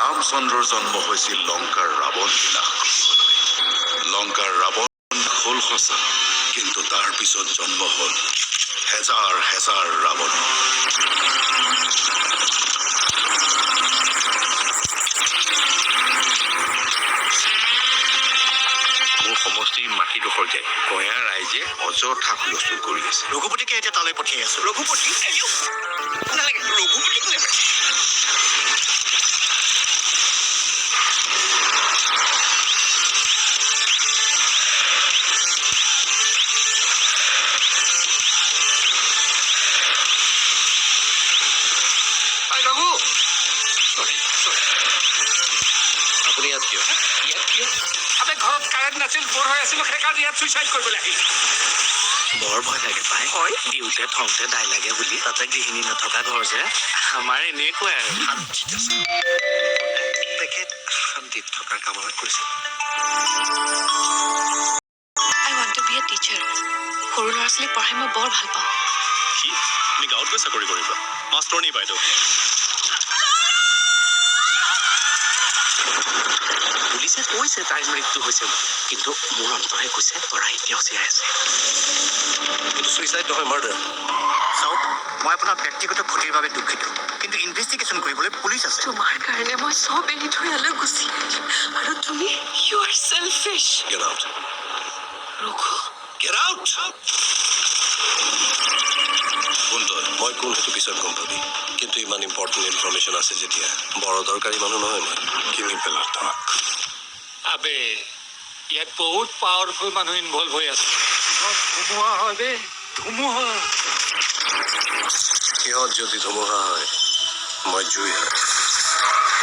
ৰামচন্দ্ৰৰ জন্ম হৈছিল লংকাৰ ৰাৱণ বিনাশ কৰিবলৈ। লংকাৰ ৰাৱণ হ'ল সঁচা, কিন্তু তাৰ পিছত জন্ম হ'ল হেজাৰ হেজাৰ ৰাৱণ। মোৰ সমষ্টিৰ মাটিডোখৰ যে গঞা ৰাইজে অযথা হুলস্থুল কৰি আছে। ৰঘুপতিকে এতিয়া তালৈ পঠিয়াই আছো। ৰঘুপতি, নালাগে, ৰঘুপতি কোনে পাইছে? ৰঘু, চৰি চৰি। আপুনি ইয়াত কিয়? ইয়াত কিয়? আবে, ঘৰত কাৰেণ্ট নাছিল, বৰ হৈ আছিলো, সেইকাৰণে ইয়াত চুইচাইড কৰিবলৈ আহিলো। বৰ ভয় লাগে পাই। হয়। দিওঁতে থওঁতে দাই লাগে বুলি। তাতে গৃহিণী নথকা ঘৰ যে আমাৰ, এনেকুৱাই আৰু। শান্তিত আছে তেখেত, শান্তিত থকাৰ কামনা কৰিছে। I want to be a teacher. সৰু ল'ৰা ছোৱালীক পঢ়াই মই বৰ ভাল পাওঁ। কি, তুমি গাঁৱত গৈ চাকৰি কৰিবা, মাষ্টৰণী বাইদেউ? পুলিচে কৈছে তাইৰ মৃত্যু হৈছে বুলি, কিন্তু মোৰ অন্তৰে কৈছে তৰা এতিয়াও জীয়াই আছে। এইটো চুইচাইড নহয়, মাৰ্ডাৰ। চাওক, মই আপোনাৰ ব্যক্তিগত ক্ষতিৰ বাবে দুখিত, কিন্তু ইনভেষ্টিগেশ্যন কৰিবলৈ পুলিচ আছে। তোমাৰ কাৰণে মই চব এৰি থৈ ইয়ালৈ গুচি আহিলো আৰু তুমি, you are selfish. Get out. Raghu. Get out. কোন তই? মই কোন সেইটো পিছত গম পাবি, কিন্তু ইমান ইম্পৰ্টেণ্ট ইনফৰমেশ্যন আছে যেতিয়া বৰ অদৰকাৰী মানুহ নহয় মই। কিনি পেলা তাক। আবে, ইয়াত বহুত পাৱাৰফুল মানুহ ইনভলভ হৈ আছে। ধুমুহা হয় বে, ধুমুহা। সিহঁত যদি ধুমুহা হয়, মই জুই হয়।